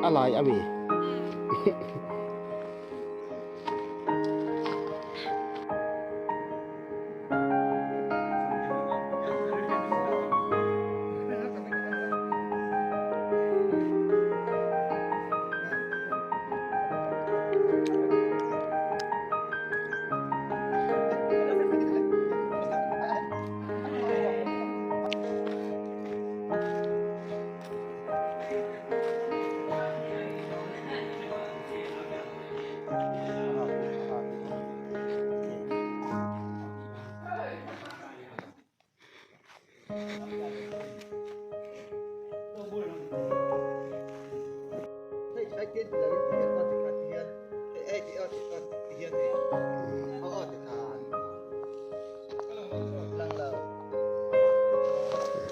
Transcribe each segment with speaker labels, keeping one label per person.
Speaker 1: A lai a mi.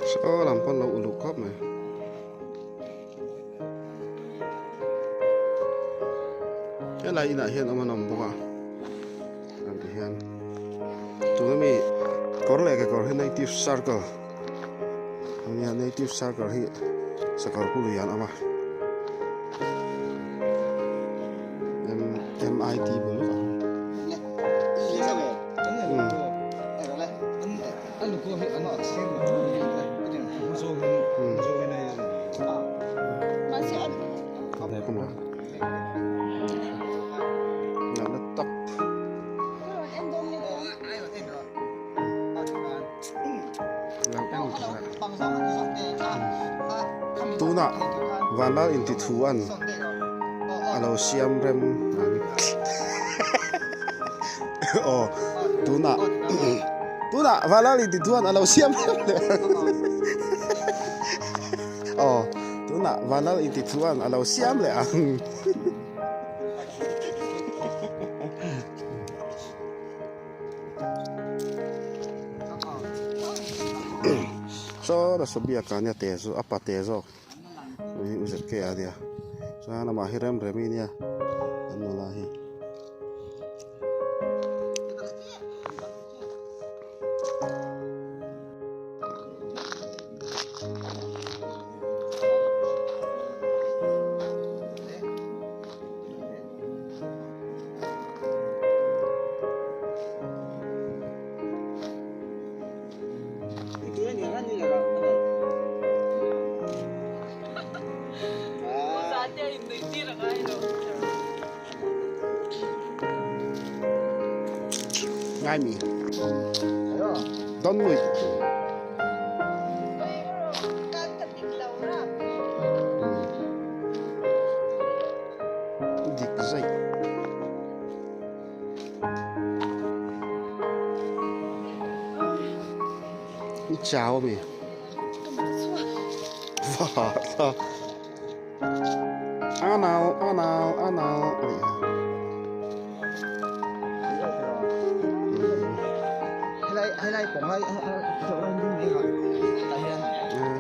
Speaker 1: Saw lam pawn lo uluk khawp mai. Helai inah hian awm an awm bawk a an ti hian tuna mi kawr leh kekawr hi native circle ania native circle hi sakawr pu lui an awm a M I T bul lawkah Tunah Vanlal intithuan a lo siam rem ang aw tunah tunah Vanlal intithuan a lo siam rem leh ang aw tunah Vanlal intithuan a lo siam leh ang. Saw la saw biak a nia te chu a pa te zawk hei hi u zet ke a nia chuan amah hi rem rem i nia an nula hi. Ngai mi don mui dik zaih i chau ami va ta a nau a nau a nau a nih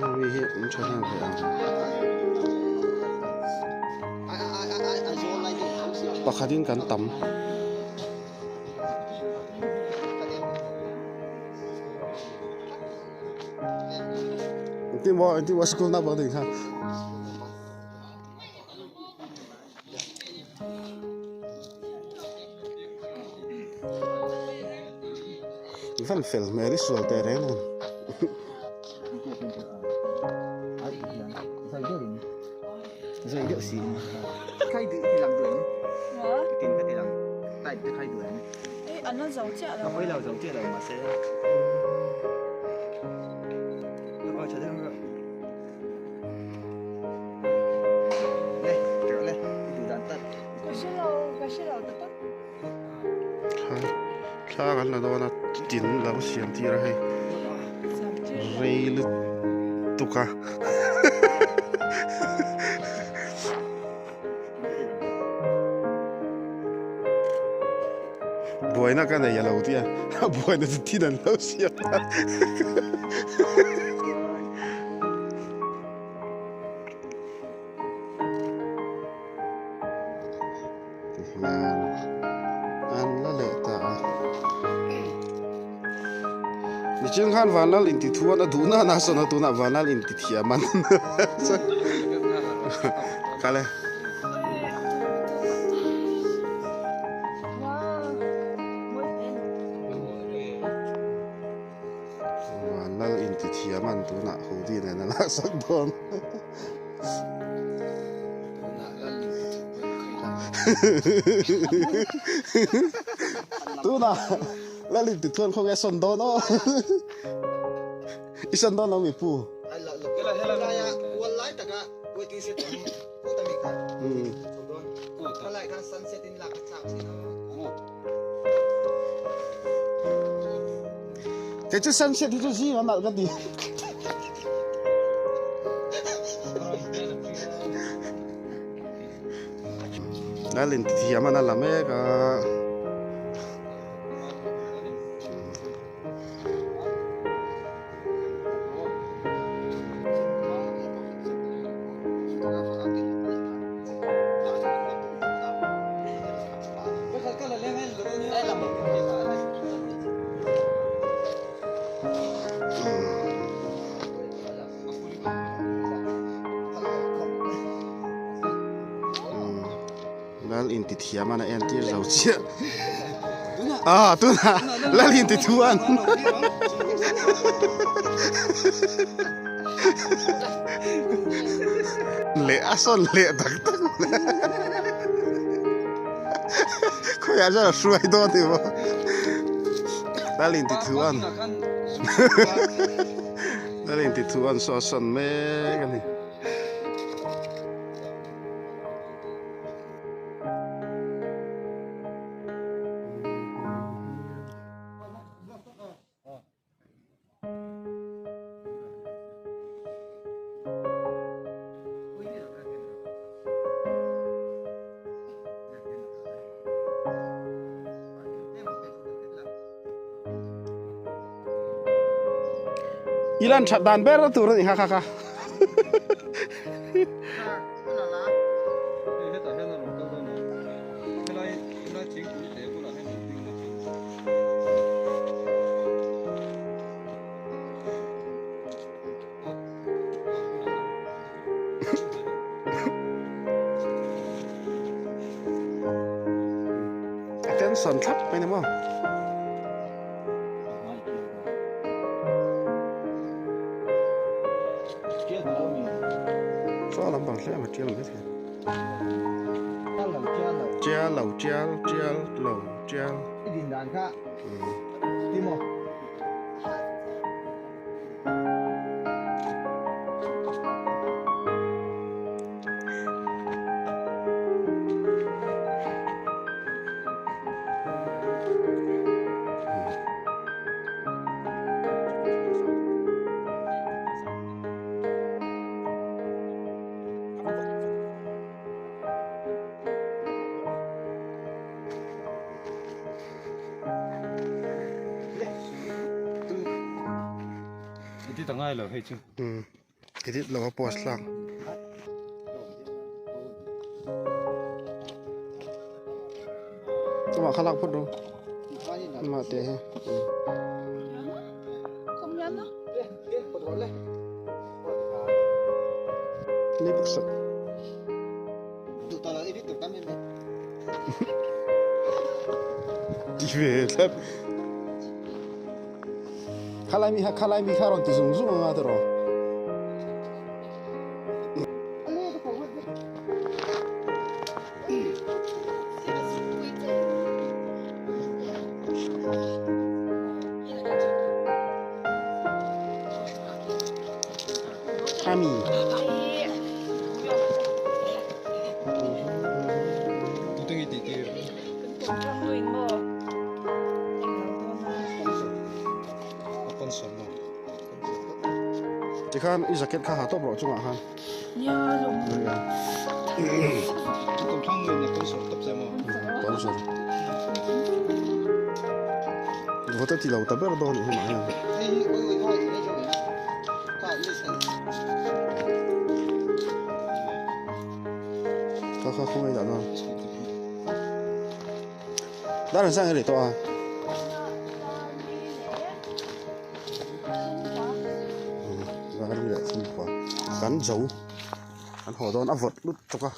Speaker 1: kha mi hi an tha hnem hle ang. Pakhatin kan tam. Engtin maw engtin maw school naupang te kha. I van fel hmel i sual teh reng ang. Thla kan la dawn a tin lo siam tir a hei rei lutuk a. Buaina ka nei a lo tia a buaina chu thin an lo siam a. Tihian an la leh ta a. Nichin khan Vanlal intithuan a duh nana sawn a tunah Vanlal intithiam an kal e. Vanlal intithiam an tunah hoodie nen a laksak dawn. Tunah Lalin ti chuan khawnge a sawn dawn aw. I sawn dawn lo mi pu? Kei chu sunset hi chu zing a nalh ka ti. Lalin ti thiam an a la mek a. Lal inti thiam an a entir zo chiah ah tunah lal inti thu an leh a sawn leh tak tak khawiah chuan a hruai dawn ni maw lal inti thu an lal inti thu an saw a sawn mek a ni. I lan that dan ber tur a ni kha kha kha. A tension thlap mai ni maw. Chaw lampang hle ang a tial mai thei. Tial lo tial tial lo tial.
Speaker 2: I din dan kha ti maw.
Speaker 3: Edit a ngai lo hei chu.
Speaker 1: Umm edit lo a post hlak. Chumah kha lak phawt ru. Amah te hi. Ni bawk sak. Ti ve thlap. Khalai mi kha khalai mi kha rawn ti zung zung anga tiraw. Chami. Tikhan i jacket kha ha tawp rawh chungah khan. Vawt a ti lo ta ber dawn nih hi mah hian. Kha kha khawngaih dah dawn. Dar an sang e leh tawh a. Dar leh thumkua kan zo kan haw dawn a vawt lut tawk a.